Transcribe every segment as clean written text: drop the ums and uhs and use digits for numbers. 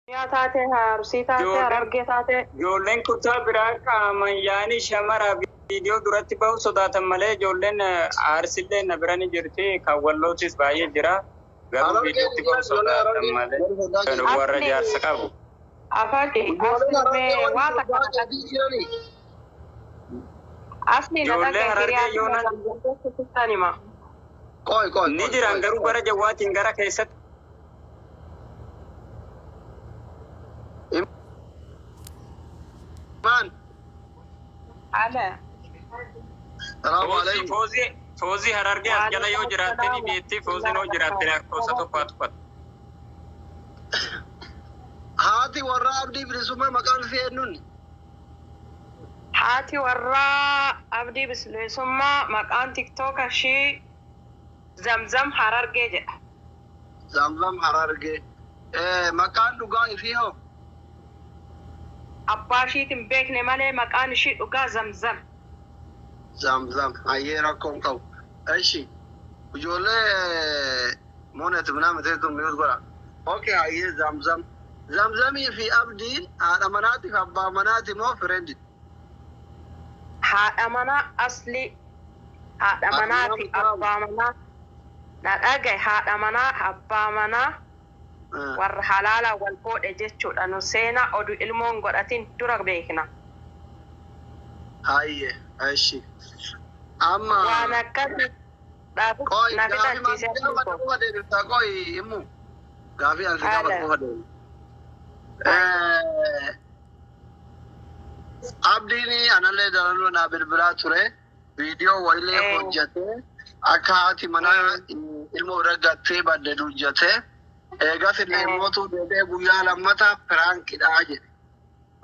Oromiyaa taate, Arsii taate, Ijoolleen Harargee taate. Ijoolleen kutaa biraa qaaman yaa'anii shamara viidiyoo duratti bahu sodaatan malee ijoolleen Arsillee na bira ni jirti, kan Wallootis baay'ee jira. Garuu Harargee viidiyootti ni bahu jiran ijoollee sodaatan Harargee malee warri foddaa kan jiru. warra Asli jaarsa qabu. afati Ijoolleen asli Harargee mee warri waa takka foddaa na dhagaye. keetii jiranii. Asli na Ijoollee dhagaye Harargee hiriyaa yoo kiyya na zamzam sittan hima. Qoy qoy ni qoy jiran qoy garuu qoy. gara jawwaatiin gara keessatti. Imaan. Ala. Salaamu Foozii alaikum. foozii foozii Harargee as jala yoo Waalaikum jiraatte ni salaam beekti, fooziin warahmatullahi yoo jiraatte wabarakatuh. lakkoofsa tokko haa tuqatu. Haati warra Abdii Bilisummaa maqaan ishee eenyuun? Haati warraa Abdii Bilisummaa maqaan TikTok ishii Zamzam Harargee jedha. Zamzam Harargee. Maqaan dhugaa ishii hoo? Abbaa ishiitiin beekne malee maqaan ishii dhugaa Zamzam. Zamzam. Hayyee rakkoon qabu. Eshi. Ijoollee moonet minaa teetu mute godha. Okay, hayyee Zamzam. Zamzamii fi Abdiin haadha manaatiif abbaa manaati moo friend? Haadha manaa asli haadha Haadha manaa manaa fi mucaa abbaa manaa na dhagaye, haadha manaa abbaa manaa warra halaalaa wal fuudhe jechuudha. Nu seenaa oduu ilmoon godhatin dura beekna. Hayyee, eshi. Amma Waan akkasii qoy na gaafii maal fixachiise gaafadhu tokko. qofa deebiftaa qoy immu. Gaafii ani si gaafadhu Haala. qofa deebi. Hayyee. Abdiin anallee daranuu naa bilbilaa ture. Viidiyoo wayilee hojjete akka haati manaa ilmoo irra gattee badde hojjete. Eegas illee mootuu deebi'ee guyyaa lammataa prank idhaa jedhe.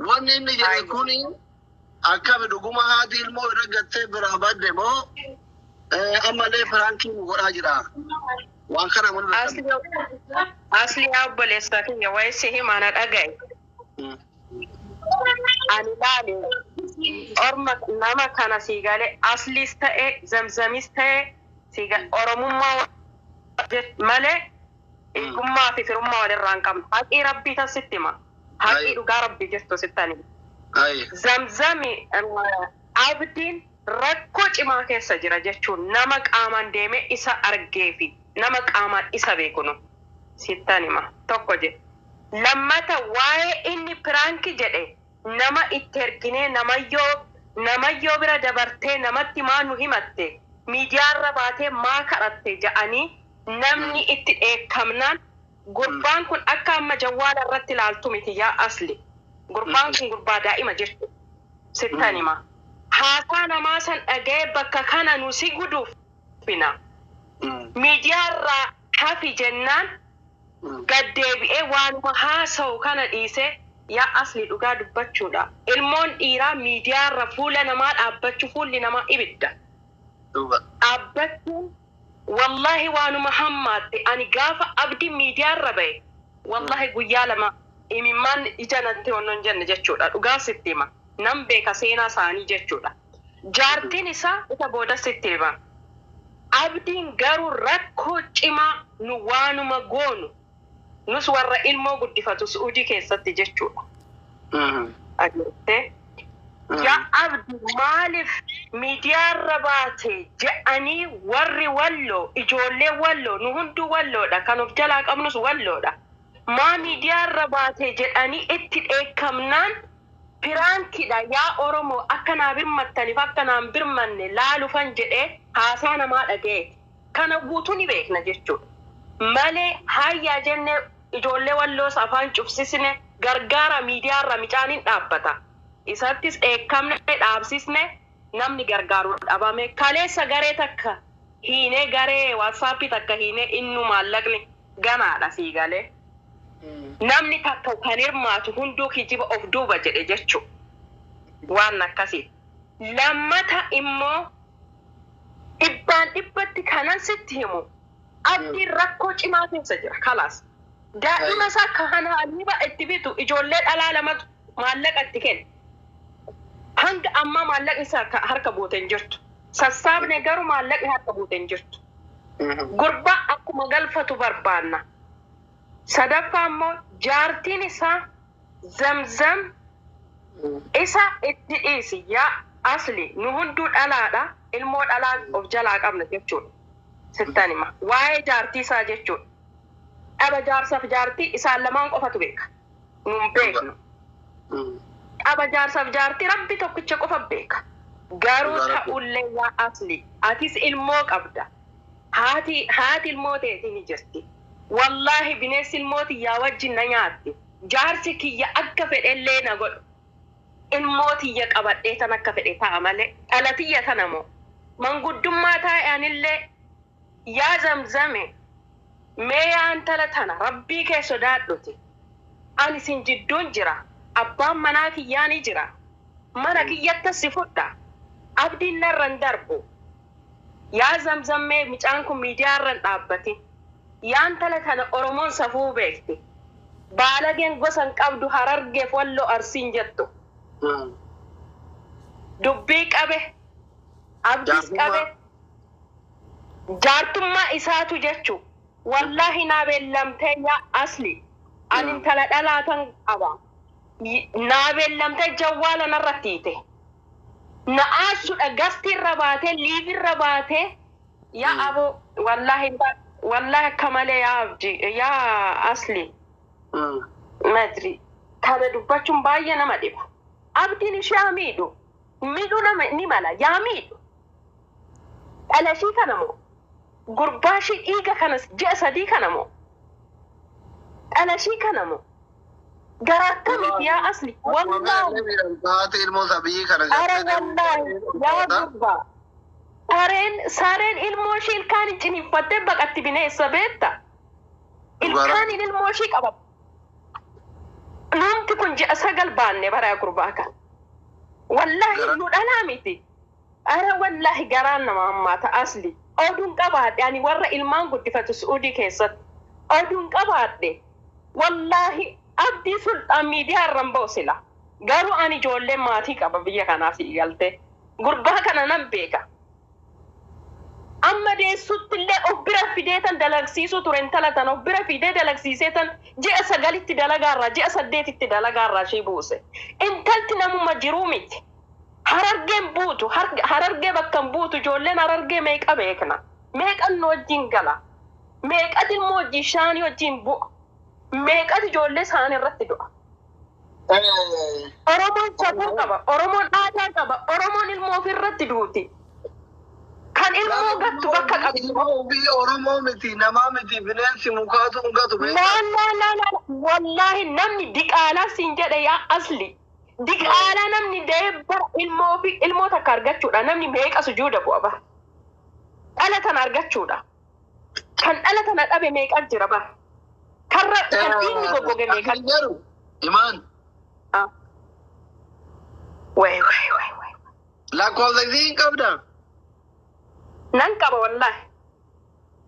Wanni inni jedhe Hayyee. kuni akkami, dhuguma haati ilmoo irra gattee biraa badde moo ammallee prank ii nu godhaa jira? Waan kana mun Asli asli obboleessa kiyya wayii si hima, na dhagaye. Ani laale orma nama kana sii galee asliis ta'e zamzamis ta'e sii oromummaa malee dhiigummaa fi firummaa walirraa hin qabnu. Haqii rabbii tas sitti hima. Haqii dhugaa rabbii jirtu sittan hima. Zamzami Abdiin rakkoo cimaa keessa jira jechuun nama qaamaan deemee isa argee fi nama qaamaan isa beekunu sittan hima. Tokko jedhe. Lammata, waa'ee inni prank jedhe nama itti erginee namayyoo bira dabartee namatti maa nu himatte, miidiyaarra baatee maa kadhatte jedhanii namni itti dheekkamnaan, gurbaan kun akka amma jawwaala irratti ilaaltu miti yaa asli. Gurbaan kun gurbaa daa'ima jechuudha. Sittan hima. Haasaa namaa san dhaga'ee bakka kana nu si guduuf fina. Miidiyaarraa hafi jennaan gad deebi'ee waanuma haasa'u kana dhiisee, yaa asli, dhugaa dubbachuudha. Ilmoon dhiiraa miidiyaarra fuula namaa dhaabbachuu, fuulli namaa ibidda. Dhaabbachuun wallahi waanuma hammaatte. Ani gaafa Abdi miidiyaarra ba'e, wallahi guyyaa 2 imimmaan ija natti honnon jenne jechuudha. Dhugaa sitti hima. Nan beeka seenaa isaanii jechuudha. Jaartiin isaa isa booda sitti hima. Abdiin garuu rakkoo cimaa nu waanuma goonu nus warra ilmoo guddifatu Su'uudii keessatti jechuudha. Agartee? Yaa Abdi, maaliif miidiyaarra baate jedhanii warri Walloo, ijoollee Walloo, nu hunduu Walloodha, kan of jalaa qabnus Walloodha. Maa miidiyaarra baate jedhanii itti dheekkamnaan, prank idha yaa Oromoo, akka naa birmattaniif akka naan birmanne laalufan jedhee haasaa namaa dhaga'e. Kana guutuu ni beekna jechuudha. Malee hayyaa jennee ijoollee Walloos afaan cufsisne gargaara miidiyaarra micaaniin dhaabbata. Isattis dheekkamne dhaabsisne, namni gargaaru dhabame. Kaleessa garee takka hiinee, garee WhatsApp ii takka hiinee, innu maallaqni ganaadha sii galee. Namni takka kan hirmaatu hunduu kijiba of duuba jedhe jechuudha. Waan akkasii. Lammata immoo dhibbaan dhibbatti kanan sitti himu, Abdiin rakkoo cimaa keessa jira kalaas. Daa'ima isaa kana haliiba itti bitu, ijoollee dhalaa lamatu maallaqa itti kenna. Hanga ammaa maallaqni isaa harka buute hin jirtu. Sassaabne garuu maallaqni harka buute hin jirtu. Gurbaa akkuma galfatu barbaanna. Sadaffaa immoo jaartiin isaa Zamzam isa itti dhiisi yaa Asli, nu hunduu dhalaadha, ilmoo dhalaa of jalaa qabna jechuudha. Sittan hima waa'ee jaartii isaa jechuudha. Dhaba jaarsaaf jaartii isaan lamaan qofatu beeka. Nu hin beeknu. Dhaba jaarsaaf jaartii Rabbi tokkicha qofa beeka. Garuu ta'ullee yaa Asli, atis ilmoo qabda. Haati haati ilmoo teetii ni jirti. Wallaahi bineensi ilmoo tiyyaa wajjin na nyaatti. Jaarsi kiyya akka fedhellee na godhu. Ilmoo tiyya qabadhee tan akka fedhe ta'a malee dhala tiyya tana moo manguddummaa taa'e anillee. Yaa Zamzame, mee yaa intala tana Rabbii kee sodaadhuti ani isin jidduun jira, abbaan manaa kiyyaa ni jira, mana kiyyattas si fudha, abdiin narra hin darbu. Yaa Zamzam, mee micaan kun miidiyaa irra hin dhaabbatin. Yaa intala tana, Oromoon safuu beekti. Baalageen gosa hin qabdu, Harargeef Walloo Arsiin jettu. Dubbii qabe, Abdis qabe, jaartummaa isaatu jechu. Wallaahi naa beellamtee yaa Asli. Ani intala dhalaa tan qaba. Naa beellamtee jawwaala narratti hiite. Na aarsudha gastii irra baatee liivi irra baatee yaa aboo, wallaahi wallaahi akka malee yaa Abdi, yaa Asli. Madri kana dubbachuun baay'ee nama dhiba. Abdiin ishee haa miidhu. Miidhuu nama ni mala yaa miidhu. Dhala ishii kana moo? Gurbaa ishii dhiiga kana ji'a 3 kana moo? Dhala ishii kana moo? Gara akkamiiti yaa Asli? Wallaahi. Haati ilmoo sabiyyii kana Ara wallaahi yaa gurbaa. Sareen sareen ilmoo ishii ilkaan hin ciniinfattee baqatti bineessa beekta. Ilkaaniin ilmoo ishii qabatti. Nuumti kun ji'a 9 baanne bara gurbaa kana. Wallaahi nu dhalaa miti. Ara wallaahi garaan nama hammaata Asli. Oduun qabaadhe ani warra ilmaan guddifatu Su'uudii keessatti. Oduun qabaadhe wallaahi Abdii Sulxaan miidiyaa irra hin ba'u sila. Garuu ani ijoollee maatii qaba biyya kanaa sii galtee. Gurbaa kana nan beeka. Amma deessutti illee of bira fidee tan dalagsiisuu ture intala tana of bira fidee dalagsiisee tan ji'a 9tti dalagaarraa ji'a 8tti dalagaarraa ishee buuse. Intalti namuma jiruu miti. Harargeen buutu, Harargee bakka hin buutu, ijoolleen Harargee meeqa beekna. Meeqan nu wajjin gala. Meeqati ilmoo wajjin shaanii wajjin bu'a. Meeqati ijoollee isaanii irratti du'a. Oromoon safuu qaba. Oromoon aadaa qaba. Oromoon ilmoo ofirratti duuti. Kan ilmoo gattu bakka qabdi. Ilmoo ofii Oromoo miti, namaa miti, bineensi mukaatu hin gatu beektaa. Laa laa laa laa, wallaahi namni diqaalaa siin jedhe yaa Asli. Diqaalaa namni da'ee bara ilmoo ofii ilmoo takka argachuudha namni meeqa sujuuda bu'a bara. Dhala tana argachuudha. Kan dhala tana dhabe meeqa jira bara. Karra kan dhiigni goggoge meeqa. Kan jedhu Imaan Ah. Way way way way. Lakkoofsa isii hin qabdaa? Nan qaba wallaahi.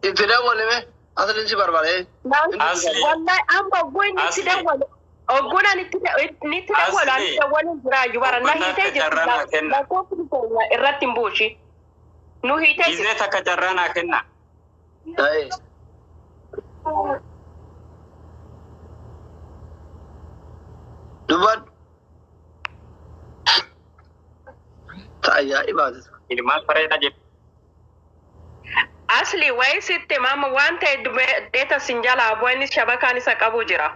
Itti dawwalime asliin si barbaade. Nan Asli. Wallaahi amma ogguu inni itti Asli. dawwalu ogguun ani itti inni itti dawwalu ani Asli. dawwaluun jiraayyuu bara na Obboleessa hiitee jirti carraa naa kenna. lakkoofsi keenya irratti hin buushi. Nu hiitee Gizee jirti. takka carraa naa kenna. Ta'e. Dubbadhu. Ajaa'ibaati. Ilmaan sareedha jedhu. Asli wayi sitti maama waan ta'e dubbeeta sin jalaa bu'a, inni shabakaan isa qabu jira.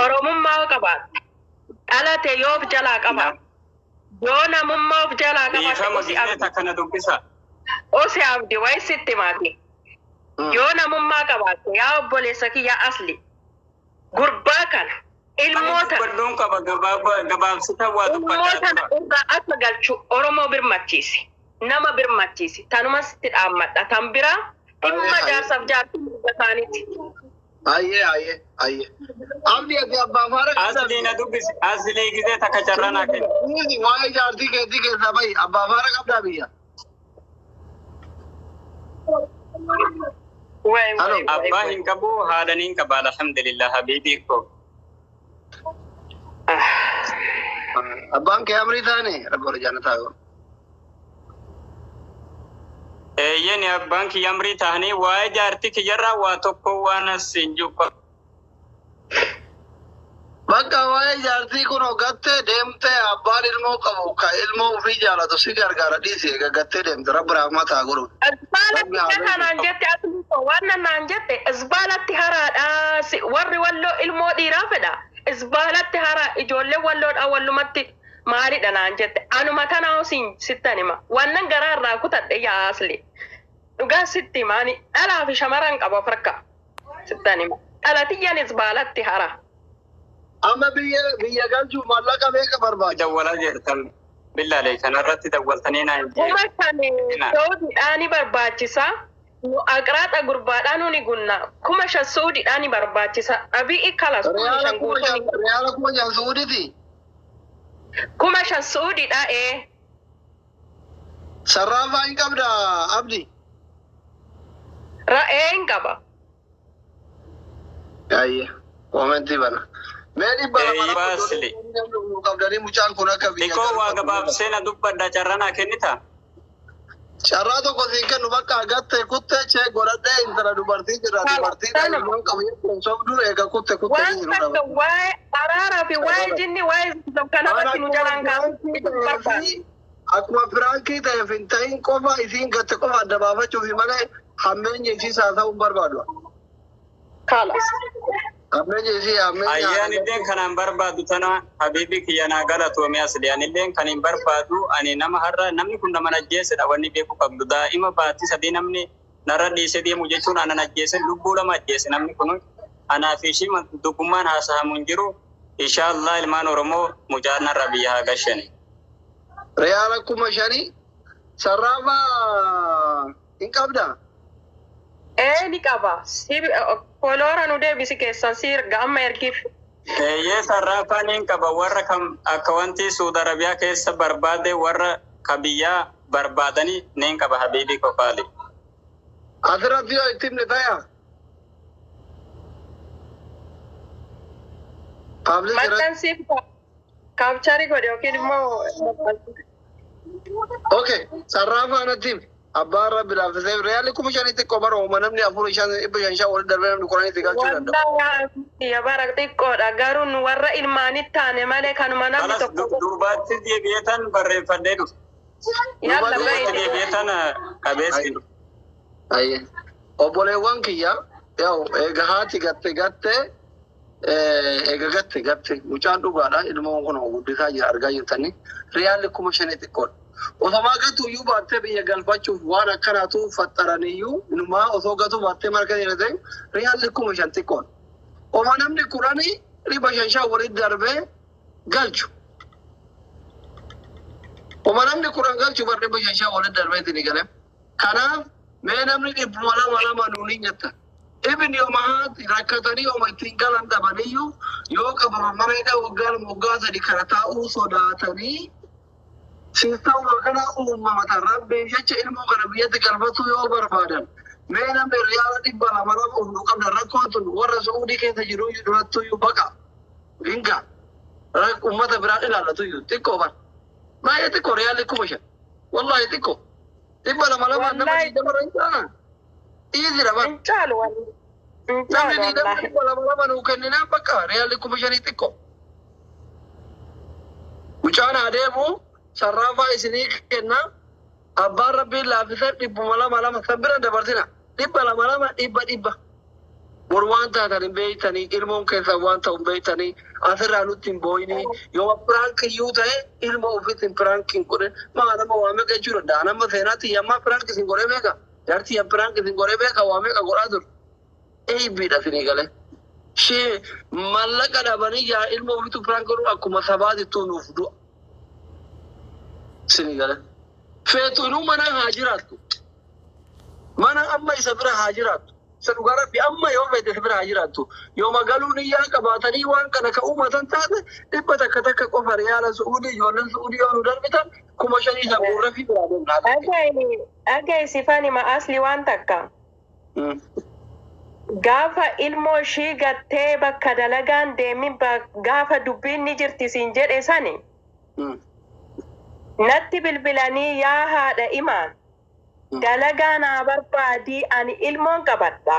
Oromummaa yoo qabaatte, dhalate yoo of jalaa qabaatte, yoo namummaa of jalaa qabaatte Dhiifama osi gizee Abdi. takka na dubbisa. Osi Abdi, wayi sitti maati. Yoo namummaa qabaatte yaa obboleessa kiyya Asli, gurbaa kana ilmoo tana Dubbadhuun qaba gabaabsita waa ilmoo dubbadhaa tana tura. irraa akka galchu Oromoo birmachiisi. Nama birmachiisi. Tanuma sitti dhaammadha. Tan biraa dhimma Ayyee. jaarsaaf jaartii mirga isaaniiti. Ayyee ayyee ayyee. Abdi, ati abbaa faara Asli na dubbisi. Asli gizee takka carraa naa kenna. Dhiisi, waa'ee jaartii keetii keessaa bahi, abbaa faara qabdaa biyya. Way way Halo. way Abbaa way. hin qabu, haadha niin qaba, alhamdulillah habiibii koo. Abbaan kee amrii taane rabbi wal jannataa yoo. Eeyyeni abbaan kiyya amrii ta'anii waa'ee jaartii kiyyarraa waa tokko waan as hin jiru. Bakka waa'ee jaartii kun gattee deemtee abbaan ilmoo qabu ka ilmoo ofii jaalatu si gargaara dhiisi egaa gattee deemte rabbi rahmataa godhu. Isbaalatti kanaan jette asli waan naan jette isbaalatti haraadha warri walloo ilmoo dhiiraa fedha. Isbaalatti hara ijoollee walloodha wallumatti maalidha naan jette anuma tanaa siin sittan hima wannan garaa irraa kutadhe yaa asli dhugaa sitti himaani dhalaa fi shamaran qaba of harka sittan hima dhalatiyyan isbaalatti hara. Amma biyya biyya galchuuf maallaqa meeqa barbaada? Dawwalaa jirtan billaalee kanarratti dawwaltanii naan Kuma kan Saudidhaani barbaachisa. Nu aqraaxa gurbaadhaa nuni gunna. 5,000 Saudidhaani barbaachisa. Abi'i kalas kuma Riyaala shan kuma guutuu shan riyaala 5,000 Suudiiti. 5,000 Saudidha ee. Sarraafaa hin qabda Abdi. Ra'ee hin qaba. Ayye koomentii bana. Mee 200 Ee, baasili. qabdanii mucaan kun akka biyya Xiqqoo waa galfatu. gabaabsee na dubbadha carraa naa kennita. Carraa tokko siin kennu bakka gattee kuttee chee godhadhee intala dubartii jira dubartii ilmoon qabu jechuun sobduu eega kutte kuttee Waan jiru takka qaba. waa'ee araaraa fi waa'ee jinni waa'ee kanarratti nu jalaan kaasuu barbaada. Akkuma piraankii ta'eef hin ta'in qofa isiin gatte qofa adda baafachuufi malee hammeenya isiis haa ta'uu hin barbaadu. Kalas. Hammeenya isii hammeenya. Ayyaan illeen kanaan barbaadu tana habiibi kiyya naa galatoome asli. Anilleen kan hin barbaadu ani nama har'a namni kun nama ajjeesedha wanni beeku qabdu. Daa'ima baatii sadii namni narra dhiisee deemu jechuun anan ajjeese lubbuu lama ajjeese namni kun anaa fi ishii dubbummaan haasahamu hin jiru. Inshaallah ilmaan Oromoo mucaan narra biyya haa gashani. Riyaala 5,000 sarraafa hin qabdaa? Ee ni qaba. Koloora nu deebisi keessan si erga amma ergiif. Eeyyee sarraafaan hin qaba warra kam akka wanti Suudi Arabiyaa keessa barbaade warra ka biyyaa barbaadanii ni qaba habiibii kofaali. Asirratti yoo itti himne ta'a. Paablik irratti. Maxxansiif kaapcharii godhe yookiin immoo Okay, sarraafa anatti himi. Abbaan rabbi laaffisee riyaalli 5,000 xiqqoo bara uuma namni afur shan dhibba shan shan walitti darbee namni kudhan itti galchuu danda'u. Wallahi ya bara xiqqoodha garuu nu warra ilmaanitti taane malee kanuma namni Kalas tokko durbatti deebi'eetan barreeffadhee dhufe. yalla Durbatti baay'ee. deebi'eetan qabeessi dhufe. Ayyee. Obboleewwan kiyya yaa'u eega haati gatte gatte eega gatte gatte mucaan dhugaadha ilmoon kun guddisaa jira argaa jirtanii riyaalli 5,000 xiqqoodha. Osomaa gatu iyyuu baattee biyya galfachuuf waan akkanaatu faxaraniyyuu inumaa osoo gatu baattee marga jedhate riyaalli 5,000 xiqqoodha. Oma namni kudhanii dhibba shan shan walitti darbee galchu. Oma namni kudhan galchu bar dhibba shan shan walitti darbee itti ni gale. Kanaaf mee namni dhibbuma lama lama nuuni nyatta. Ibni yooma haati rakkatanii yooma ittiin galan dhabaniyyuu yoo qabaman mana hidhaa waggaa lama waggaa sadi kana taa'uu sodaatanii siistama kana uumamatan rabbiin jecha ilmoo kana biyyatti galfachuu yoo barbaadan mee namni riyaala 200 lama uf nu qabdan rakkoon tun warra Su'uudii keessa jiru durattuyyuu baqa hinga ummata biraan ilaallatuyyuu xiqqoo bar baay'ee xiqqoo riyaalli 5,000 wallaahi xiqqoo 200 lama nama Wallaahi. 20 irra hin caalan dhiisira bar Hin caalu wallahi. Hin caalu namni 20 wallahi. 200 lama nuu kenninaan bakka riyaalli 5,000 xiqqoo. Mucaan adeemu sarraafaa isinii kenna. Abbaan rabbiin laaffisee dhibbuma lama lama san bira dabarsina. 200 lama dhibba dhibba. Bor waan taatan hin beektanii ilmoon keessan waan ta'u hin beektanii asirraa nutti hin booyinii yoo piraank iyyuu ta'e ilma ofiitti hin piraank hin godhin maa nama waa meeqa jechuu danda'a nama seenaatti yammaa piraank isin godhee beeka jaartii yan piraank isin godhee beeka waa meeqa godhaa ture. Eebbiidha isinii galee. Shee mallaqa dhabanii yaa ilma ofiitu piraank godhu akkuma sabaatittuu nuuf du'a. Isinii galee. Feetu inuu mana haa jiraattu. Mana amma isa bira haa jiraattu. Isa dhugaa rabbi amma yoo feete isa bira haa jiraattu. Yoo magaluun iyyaa qabaatanii waan kana ka uummatan taate 100 takka qofa riyaala Su'uudii ijoolleen Su'uudii yoo nu darbitan 5,000 isa guurra fi biraa deemna. Dhaga'i sifaan hima asli waan takka. Gaafa ilmoo ishii gattee bakka dalagaan deemin gaafa dubbiin ni jirti siin jedhe sani natti bilbilanii yaa haadha imaan. Dalagaa naa barbaadii ani ilmoon qabadha.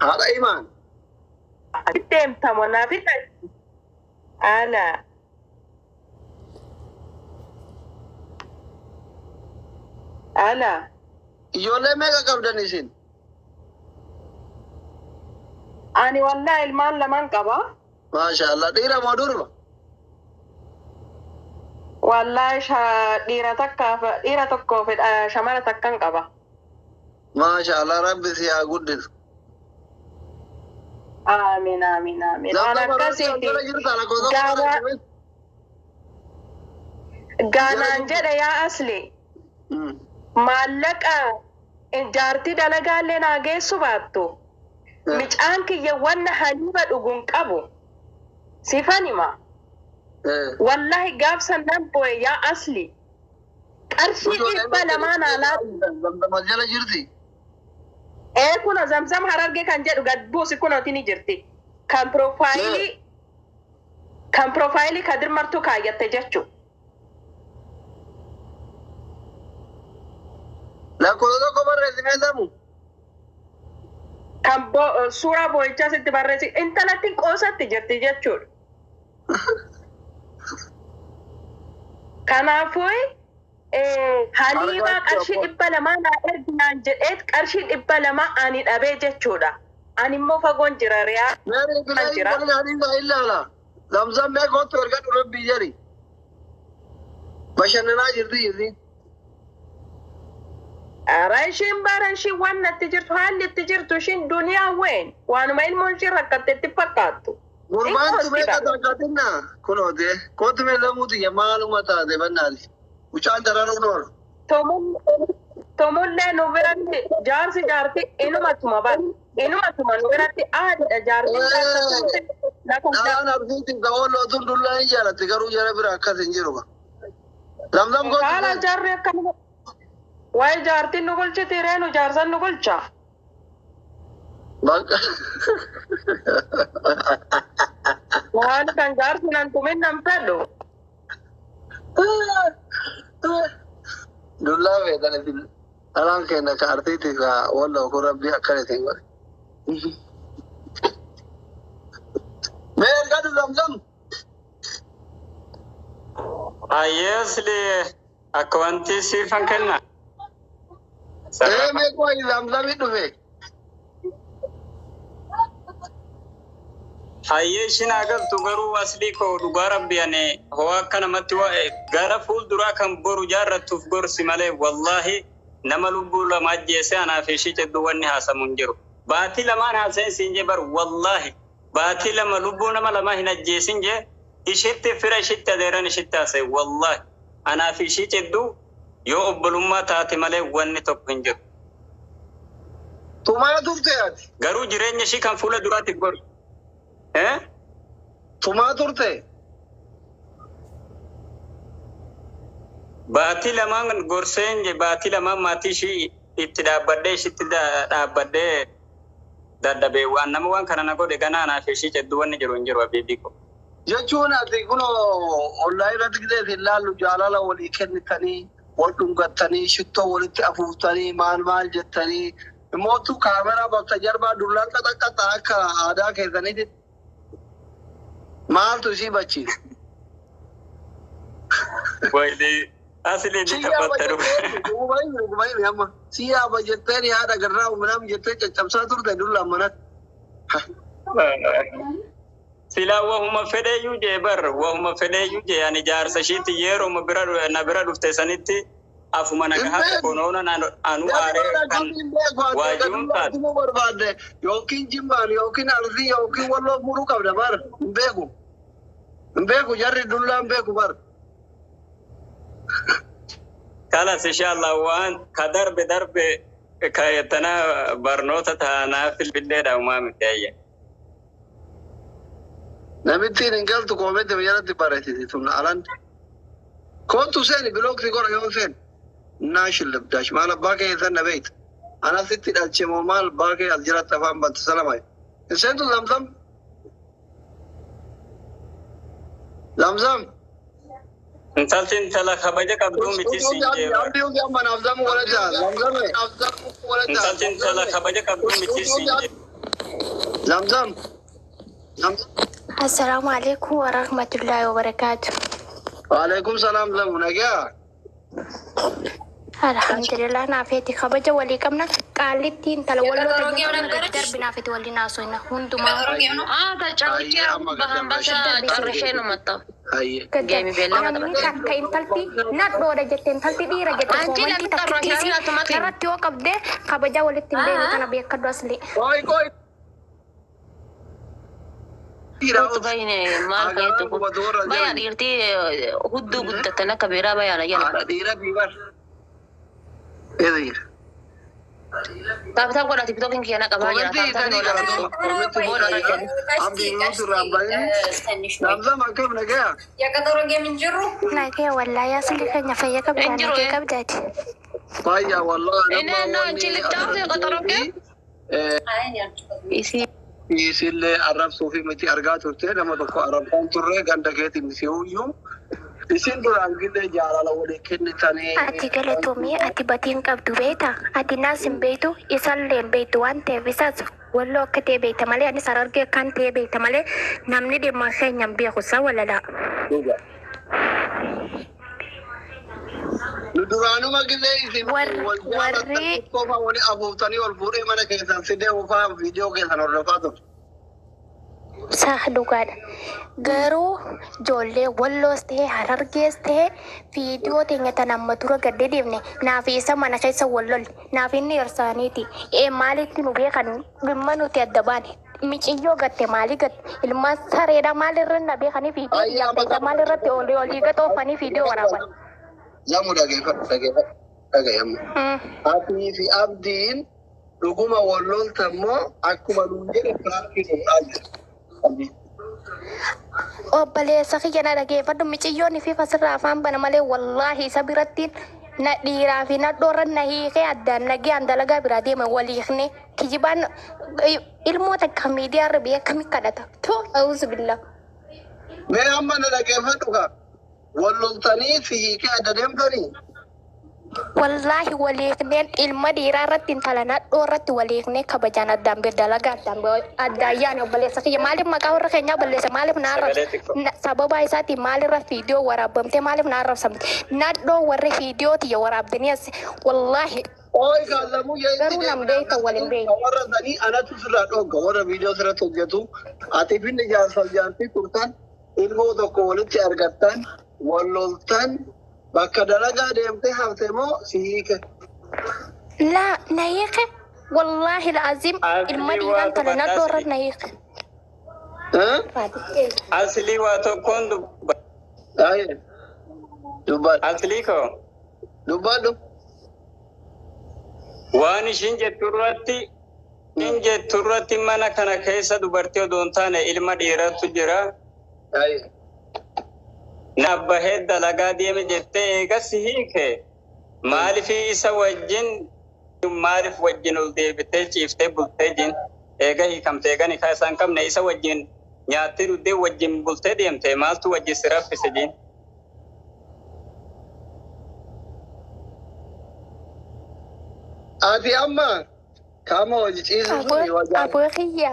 Haadha Imaan. Deemtamo naaf hidha. Ala. Ala. Ijoollee meeqa qabdan isin? Ani wallaa ilmaan lamaan qaba. Maasha Allah. Dhiira moo durba? Wallaa dhiira takkaaf dhiira tokkoo fi shamara takkan qaba. Maasha Allah. Rabbi si haa guddisu. Amiin amiin amiin. Waan akkasiiti. Gaanaan jedhe yaa asli. Maallaqa jaartii dalagaallee naa geessu baattu. Micaan kiyya wanna haliiba dhuguun qabu. Sifan hima. Wallahi gaafsan nan boo'e yaa asli. Qarshii 200 naa laatu. Jala jirti. Ee kuna Zamzam Harargee kan jedhu gad buusi kunooti ni jirti. Kan piroofaayilii Kadir Martuu kaayyatte jechuudha. Lakkoofsa tokko barreessi meeqamu? Kan suuraa boo'ichaa sitti barreessi intalatti qoosatti jirti jechuudha. Kanaafuu haliibaa qarshii 200 naa erginaan jedheet qarshii 200 ani dhabee jechuudha. Ani immoo fagoon jira riyaa. Meeri bilee haliibaa ilaala. Zamzam mee kootu erga rabbii jedhi. Bashannanaa jirti jirti. Ara ishiin bara ishiin waan natti jirtu haalli itti jirtu ishiin duniyaa ween waanuma ilmoon ishiin rakkattetti fakkaattu. Gurbaan tumee takkatinna kunooti kootu mee lamuuti maaluma taate bannaati. Mucaan dararuun oolu. Tomullee nu biratti jaarsi jaarti inuma tuma bara inuma tuma nu biratti aadidha jaartiin jaarsa lafa Dhalaan arsiitiin ta'oo lootuun dullaa hin jaalatti garuu jara bira akkas hin jiru. Lamlam Haala kootu. jaarri akkanuma waa'ee jaartiin nu bulchiti reenu jaarsan nu bulcha. Bakka. Waan kan jaarsi nan tumin nan fedhu. Dullaa feetan isin. Dhalaan keenya ka arsiitii ka walloo kun rabbii akkana isin godhe. Mee ergadu Zamzam. Hayyee asli akka wanti siifan kenna. Ee mee qo'i Zamzami dhufe. Hayyee ishiin haa galtu garuu aslii koo dhugaa rabbi ani hoo akka namatti waa'e gara fuulduraa kan boru jaarrattuuf gorsi malee wallaahi nama lubbuu lama ajjeese anaaf ishii jidduu wanni haasamu hin jiru. Baatii lamaan haasa'in siin jee bar wallaahi baatii lama lubbuu nama lama hin ajjeesin jee ishitti fira ishitti adeeran ishitti haasa'e wallaahi anaaf ishii jidduu yoo obbolummaa taate malee wanni tokko hin jiru. Tumaa turte ati. Garuu jireenya ishii kan fuula duraatiif gorsi. Eh? Tumaa turte. Baatii lamaan gorseen baatii lamaan maatii ishii itti dhaabbadhee ishitti dhaabbadhee dadhabee waan nama waan kana na godhe ganaa anaaf ishii jidduu wanni jiru hin jiru abiibii ko. Jechuun ati kunoo onlaayinii irratti gidees ilaallu jaalala walii kennitanii wal dhungattanii shittoo walitti afuuftanii maal maal jettanii immootu kaameraa bakka jarbaa dullaan qaxaqqaxa akka aadaa keessanitti maaltu isii bachiisa? Wayilii asli ni taphatta dhufe. Dhuguma si yaaba jetteen haadha garraa uummanam jettee caccabsaa turte dullaan manatti. Silaa wahuma fedheeyyuu jee bar wahuma fedheeyyuu jee ani jaarsa ishiitti yeroo bira na bira dhufte sanitti afuma nagahaa konoona anu aaree kan waajibuun taate. Barbaadde yookiin jimmaan yookiin arsii yookiin walloo muruu qabda bar hin beeku. Hin beeku jarri dullaa hin beeku bar. Kalas inshallah waan ka darbe darbe ka tana barnoota taanaa filfilleedha uumaa miti ayya. Namittiin hin galtu koomente jalatti barreessiti tun alan. Kootu seeni bilookti gora yoo seen. Naa shillibdaash maal abbaa kee san na beekta. Anasitti dhalche moo maal abbaa kee as jiratti afaan bantu salama. Hin seentu Zamzam. Zamzam. Intalti intala kabaja qabduu miti siin jee bara. Abdii hundi amma naaf zamu walata. Zamzam. Intalti intala kabaja qabduu miti siin jee. Zamzam. Zamzam. Assalamu alaikum wa rahmatullahi wa barakatuh. Waalaikum salaam zamu nagaa. Alhamdulillah naafeeti kabaja walii qabna qaallittiin intala walloo darbi naafeeti waliin haasofna hundumaa. ተጫውቼ በሀምባሻ ጨርሼ ነው መጣው። Hayyee. Geemi beellama Namni takka intalti nadhoodha jette intalti dhiira jette Anchi koomantii namni takka tarraa dhiisii tumati. irratti yoo qabde kabaja walitti hin beeknu kana beekadhu asli. Qoy qoy. Bayne maal fayyadu kun baya dhiirtii hudduu guddatan akka biraa bayaana jala. Haadha dhiira biibar. Eedir. Taaptaap godha tiktokiin kiyya na qabaa jira. Komentii Taaptaapin itanii oola. galatoo. Komentii Booda irra jira. Abdii nuti irraa bahin. Zamzam akkam nagaa. የቀጠሮ ጌም እንጅሩ Nagee wallaahi asli keenya fayya qabdaa Injiru, nagee eh. qabdaati. Fayyaa wallahi. Inni annoo anchi littaafte qaxaroo kee? Isii Isillee arrabsuu fi miti argaa turte nama tokko arrabsaan turre ganda keetiin si uyyuu. Isin duraan gillee jaalala walii kennitanii. Ati galatoomii ati batiin qabdu beekta ati naas hin beektu isallee hin beektu waan ta'eef isaas walloo akka ta'e beekta malee anis harargee akkan ta'e beekta malee namni dhimma keenya hin beeku isa walalaa. Dhuga. Nu duraanuma gillee isin wal jaalattan qofa walii afuuftanii ol fuudhee mana keessan fidee ufaa viidiyoo keessan hordofaa turte. Saah dhugaadha. Garuu ijoollee walloos ta'e harargees ta'e viidiyoo teenya tan amma dura gadde deemne naaf isa mana keessa wal lolle naaf inni hirsaaniiti. Ee maalitti nu beekan dhimma nuti adda baane miciyyoo gatte maalii gatte ilmaan sareedha maalirra na beekanii viidiyoo xiyyaafteessa maalirratti olii olii gatoofanii viidiyoo waraaban. Zamu dhageeffadhu dhageeffadhu dhagayamu. Atii fi Abdiin dhuguma wal loltan moo akkuma nuun jedhe piraankii godhaa jira. Abdiin. Obboleessa kiyya na dhageeffadhu miciyyoon fi fasirraa afaan bana malee wallaahi isa biratti na dhiiraa fi na dhoorra na hiikee addaan nagee dalagaa biraa deema waliikne kijibaan ilmoo takka miidiyaa irra biyya akkamii kadhata tu auzu billah. Mee amma na dhageeffadhu kaa. Wal loltanii si hiikee adda deemtanii. Wallaahi waliikneen ilma dhiiraa irratti intala nadhoo irratti waliiknee kabajaan addaan bee dalagaa addaan bee addaan yaane obboleessa kiyya maaliif maqaa warra keenyaa balleessa maaliif na Sagalee xiqqoo. arrabsa sababa isaatiin maalirra viidiyoo waraabamte maaliif na arrabsamte nadhoo warri viidiyoo tiyya waraabdanii as wallaahi Ooyi kaallamuu Garuu nam beektan wal hin beekne. Warra sanii anatu sirraa dhoogga warra viidiyoo sirratti hojjetu. Ati finni jaarsaaf jaartii turtan ilmoo tokko walitti argattan wal loltan bakka dalagaa deemtee hafte moo si hiike. Laa na hiike wallaahi la'aziim ilma Asli dhiiraa waa intala nadhoo irra dubbadha. na hiike. Aslii waa tokkoon dubba. Aye. Dubbadhu. Aslii koo Dubbadhu. waan ishiin jettu irratti ishiin jettu irratti mana kana keessa dubartii odoo hin taane ilma dhiiratu jira. Aye. Na bahee dalagaa deeme jettee eegas hiike. Maaliif isa wajjin maaliif wajjin ol deebitee ciiftee bultee jin eega hiikamte eega nikaa isaan qabne isa wajjin nyaattee dhuddee wajjin bultee deemte maaltu wajjin si raffise jin. Ati amma qaama hojii ciisu suni wajjin. Aboo kiyya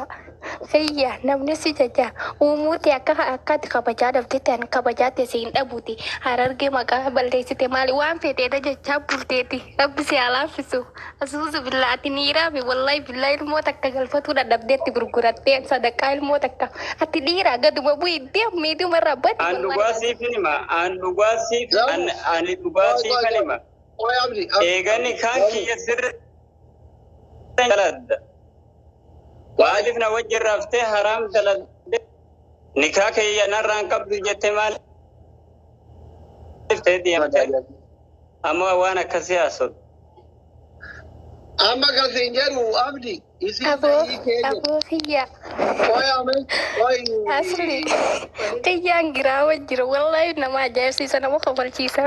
kiyya namni si jaja uumuuti akka akkaati kabajaa dhabdetti ani kabajaate si hin dhabuuti harargee maqaa balleessite maali waan feeteedha jechaa bulteeti rabbi si haa laaffisu asuusu billaati niiraami wallahi billahi ilmoo takka galfatuu dadhabdeetti gurgurattee sadaqaa ilmoo takka ati dhiiraa gaduma bu'i deem miidhuma irraa badi An dhugaa siif hima an dhugaa siif an ani dhugaa siif hima. Ooyi Abdi. Eegani kaan kiyya sirri daladda. Maaliif na wajjin raftee haraam daladde nikaa kiyya narraan qabdu jettee maaliif ta'e deemte amma waan akkasii haasofte. Amma kan siin jedhu Abdi. Isin Aboo hiikee jedhu. aboo kiyya. Ooyi Amin. Ooyi. Asli kiyyaan giraawa jira wallahi nama ajaa'ibsiisa nama kofalchiisa.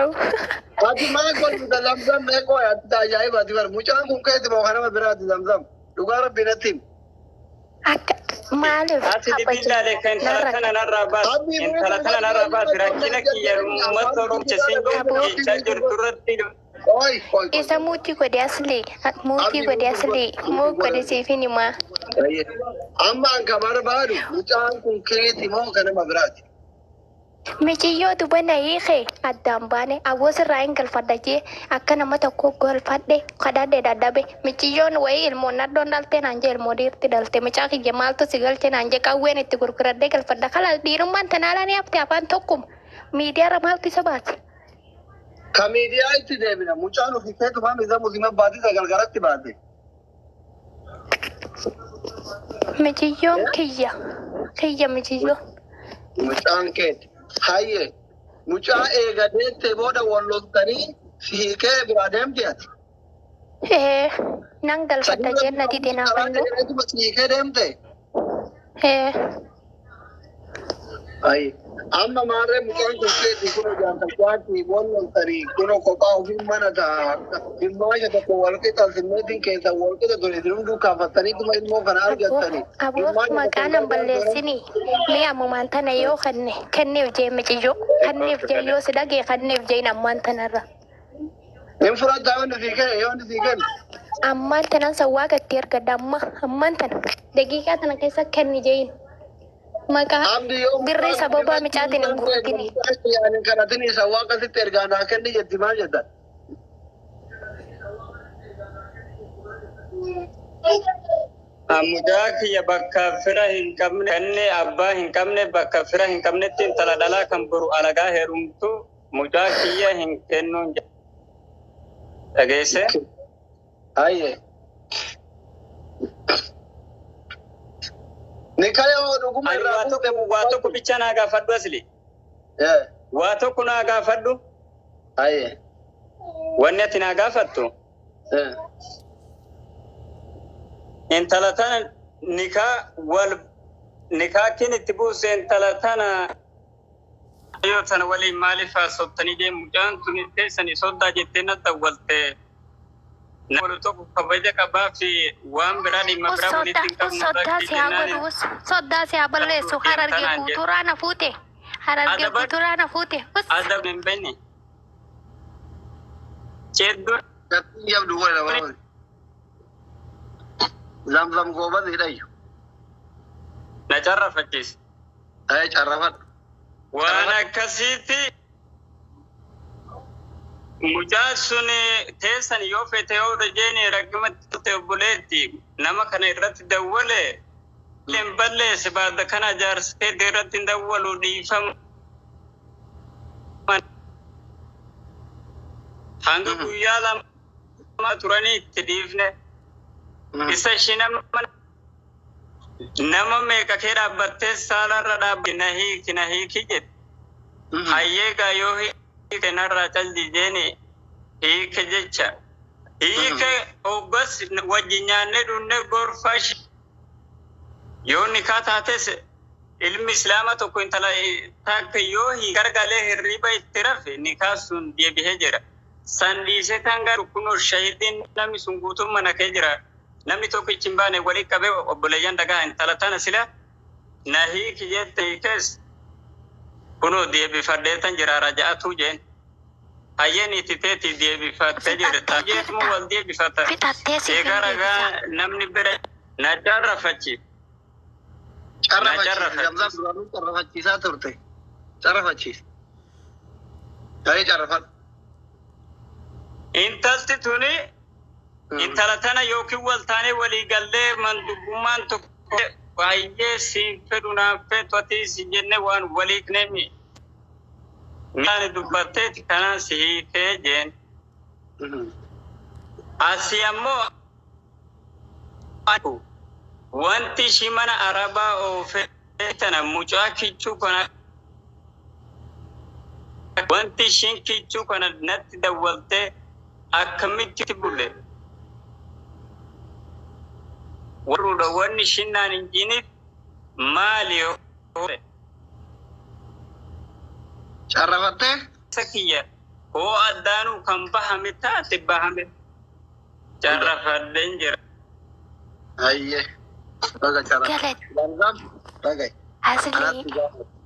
Ati maal godhu zamzam mee qooyi ati ajaa'iba ati bar mucaan kun keeti moo kanama biraati zamzam dhugaa rabbi natti himi. Akka maaliif Ati abba billaalee kan intala narra tana narraa baas Abdi intala tana narraa baas rakkina kiyya uummata Oromoo siin jechaa jirtu irratti Oi, oi, oi. Isa muutii godhe asli muutii godhe asli muu godhe siifin himaa. Amma an ka barbaadu mucaan kun keeti moo kan nama biraati? Miciyyoo duba na hiike addaan baane awwa sirraa hin galfadha jee akka nama tokko galfadhe kadhadhe dadhabe miciyyoon wayii ilmoon naddoon dhalte naan jee ilmoo dhiirti dhalte micaa kiyya maaltu si galche naan jee qawween itti gurguradhee galfadha kalaas dhiirummaan tanaalaa ni hafte afaan tokkuma miidiyaarra maaltu isa baase. Ka miidiyaa itti deebina mucaan ofii keetumaa miza musliima baatisa galgalatti baate. Miciyyoon kiyya kiyya miciyyoo. Mucaan keeti. Hayyee mucaa eega deettee booda wal loltanii si hiikee biraa deemte ati. Ee nan galfadha jee na dide naa fannu. Si hiikee deemte. Ee Hayyee amma maarree mucaan kun keeti kun jaartachaati wal loltanii kun kophaa ofii mana ta'a. Gimmaasha tokko wal qixa simmeetiin keessa wal qixa ture isin hunduu kaafattanii tuma ilmoo kana argattanii. Aboo maqaa nan balleessinii mee ammumaan tana yoo kenne kenneef jee miciyyoo kenneef jee yoo si dhagee kenneef jee ammaan tanarra. Hin fudhattaa yoo inni sii kenne yoo inni sii kenne. Ammaan tanan sawwaa gatti argadha amma ammaan tana daqiiqaa tana keessa kenni jeen maqaa Abdi yoo birrii sababa micaatiin hin gurguratini. Ani kadhatini isa waaqa sitti ergaa naa kenni jetti maal jetta? Mucaa kiyya bakka fira hin qabne kanne abbaa hin qabne bakka fira hin qabnetti intala dhalaa kan boru alagaa heerumtu mucaa kiyya hin kennuun dhageesse. Hayyee. Ni kaya hoo dhuguma Ani irraa waa tokko waa tokko bicha naa gaafadhu asli. Eh, Waa tokko naa gaafadhu. Hayyee. Wanni ati naa gaafattu Eh. intala tana nikaa wal nikaa kin itti buuse intala tana yoo tana waliin maaliif haasoftanii deemu mucaan tun teessanii soddaa jettee na dawwalte. Nama tokko kabaja qabaa fi waan biraa dhimma biraa walitti hin qabnu Soddaa si haa godhu soddaa si haa balleessu harargee guutuuraa na fuute harargee guutuuraa na fuute. Adab hin beekne. Ceeddoo Gatiin jabdu wala wala. Zamzam goobas hidhayyu. na carrafachiise. Hayyee carrafadhu. Waan akkasiitti mucaan sun teessan yoo fete yoo dhajeeni rakkimatti turte obboleetti nama kana irratti dawwale hin balleesse baadda kana jaarsitee irratti hin dawwalu dhiifama. Hanga guyyaa lama turanii itti dhiifne. Isa ishii nama meeqa kee dhaabbattee saalarra dhaabbatte na hiiki na hiiki jette. Hayyeegaa yoo hiike narraa calli jeeni hiike jecha. Hiike hoggas wajji nyaannee dhunne gorfa yoo nikaa taates ilmi islaama tokko intala takka yoo gargalee hirriba itti rafe nikaa sun deebihee jira. San dhiisee kan garu kunoo shahidiin namni sun guutuun mana kee jira. Namni tokko ichi hin baane walii qabee obboleeyyan dhagaa intala tana sila na hiiki jette hiikees kunoo deebifadheetan jira raja'atu jeen. Hayyeen itti teeti deebifattee jirta. Jeetuma wal deebifata. Fixattee siif Egaa ragaa namni bira na carrafachi. Carrafachiise. Zamzam duraanuu carrafachiisaa turte. Carrafachiise. Hayyee carrafadhu. Intalti tuni intala tana yookiin wal taanee walii gallee mandubbummaan tokko baay'ee siin fedhu naan feetu ati si jenne waan walii nemi. Mi'aani dubbatteeti kanaan si hiikee jeen. Asii ammoo wanti ishii mana arabaa oofee tana mucaa kichuu kana wanti ishiin kichuu kana natti dawwaltee akkamitti bulle. Warruudha wanni ishiin naan hin jiiniif maali yoo Carrafattee? Isa kiyya hoo addaanuu kan bahame taate bahame carrafadheen jira. Hayyee. Baga cara. Galat Zamzam. Baga. Asli Anatti gaafate.